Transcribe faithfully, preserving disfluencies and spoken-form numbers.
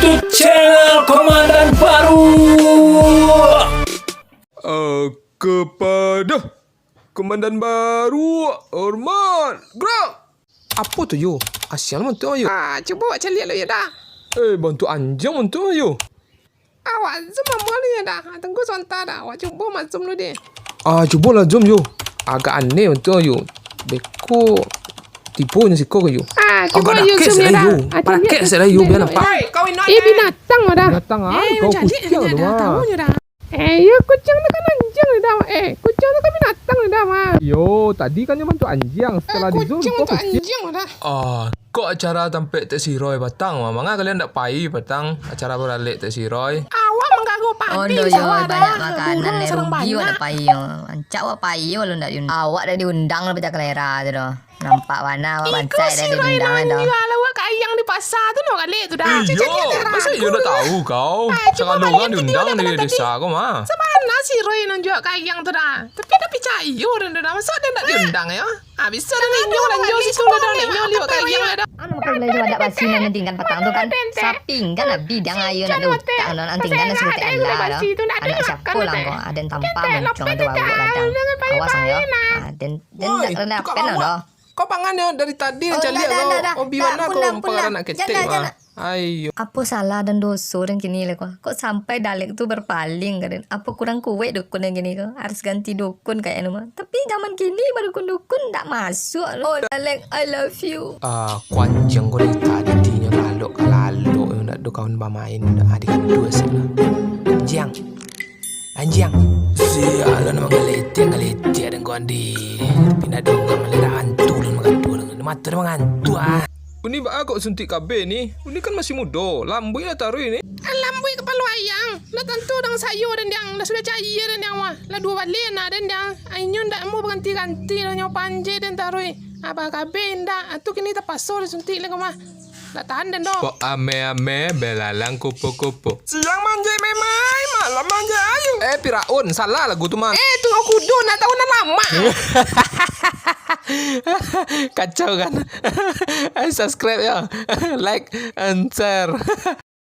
YouTube channel Komandan Baru. Eh, kepada Komandan Baru, hormat, gerak! Apo tu, yo? Asiang bantuak, yo. Ah, cubo awak caliak lu, yo, dah. Eh, bantuak anjiang bantuak, yo. Awak zoom amuah lu, yo, dah. Tunggu sonta, dah. Awak cubo mak zoom lu, deh. Ah, cubolah zoom, yo. Agak aneh bantuak, yo. Beko tibo nyo siko ko, yo. Ah, cubo yo zoom, yo, dah. Agak dakek se lah, yo. Ah, caliak tu. Dakek se lah, yo, bia nampak. Eh, binatang, dah. Binatang, ah, eh, kau kuciang tu, dah. Tahu, yo, dah. Eh, yo, kuciang tu kan anjiang, dah. Eh, kuciang tu kan binatang, dah, mah. Yo, tadi kan nyo bantuak anjiang, setelah di zoom, kok kuciang. Eh, kuciang tu anjiang, dah. Ah, kok acara tampek Tek Siroi patang, mah? Manga kalian ndak pai patang acara baralek Tek Siroi? Awak manggagu padi. Oh, dah, yo, sawah, banyak dah. Makanan, burung le, sadang rugi awak banyak. Ndak pai, yo. Rancak awak pai, walau ndak diundang. Awak ndak diundang lah, pecah kalera tu, doh. Nampak bana awak bantai dah diundang dah. Iko Siroi nan manjua lauak ka ayang di pasa tu, no, kali tu dah. Eh, iyo, masa iyo ndak tahu kau? Sagalo urang diundang di desa ko mah. Sabana Siroi nan manjua ka ayang tu dah. Tapi dah picayo den tu dah. Masa den ndak diundang yo? Ah, bisa den inyo lah nyo situ dah, den inyo liwat ka ayang dah. Anu makan gulai juo adak basi nan tinggan patang tu kan. Sapinggan lah bidang ayo nak diutang dah, nan tinggan nan suruh tek alah dah. Anak siapo lah kau? Aden tampar muncuang tu baru lah dang. Awas ang yo. Ah, den Den ndak rendah pen doh. Kau pangan yo dari tadi nan caliak kau. Obi bana kau pagar anak ketek mah. Ayo. Apo salah dan doso den kini le ko? Kok sampai Dalek tu berpaling ka den? Apo kurang kuaik dukun den kini ko? Harus ganti dukun kayaknyo mah. Tapi zaman kini badukun-dukun ndak masuak lo. Oh, Dalek, I love you. Ah, kuanjiang ko dari tadi nyo lalok ka lalok nyo ndak ado kawan bamain, ndak ado duo se lah. Jiang. Anjiang. Sialan, manggaletek-ngaletek den ko Andi. Pindah dongam, malah hantu lun mangantu. Mato den mangantu ah. Uni baa kok suntik kabeh ni? Uni kan masih mudo, lambuik lah taruih ni. Ah, lambuik kapalo ayang. Lah tantu dang sayo den diang, lah sudah caia den diang mah. Lah duo baleh anak den diang. Inyo ndak mau baganti-ganti lah nyo panjai den taruih. Abah kabeh indak, tu kini tapaso disuntik lai ko mah. Ndak tahan den doh. Pok ame-ame, belalang kupu-kupu. Siang manjek memai, malam manjek ayu. Eh, Firaun, salah lagu tu mah. Eh, Tungau Kudo, ndak tahu nan lamak. Kacau kan? Eh, subscribe yo. Like and share.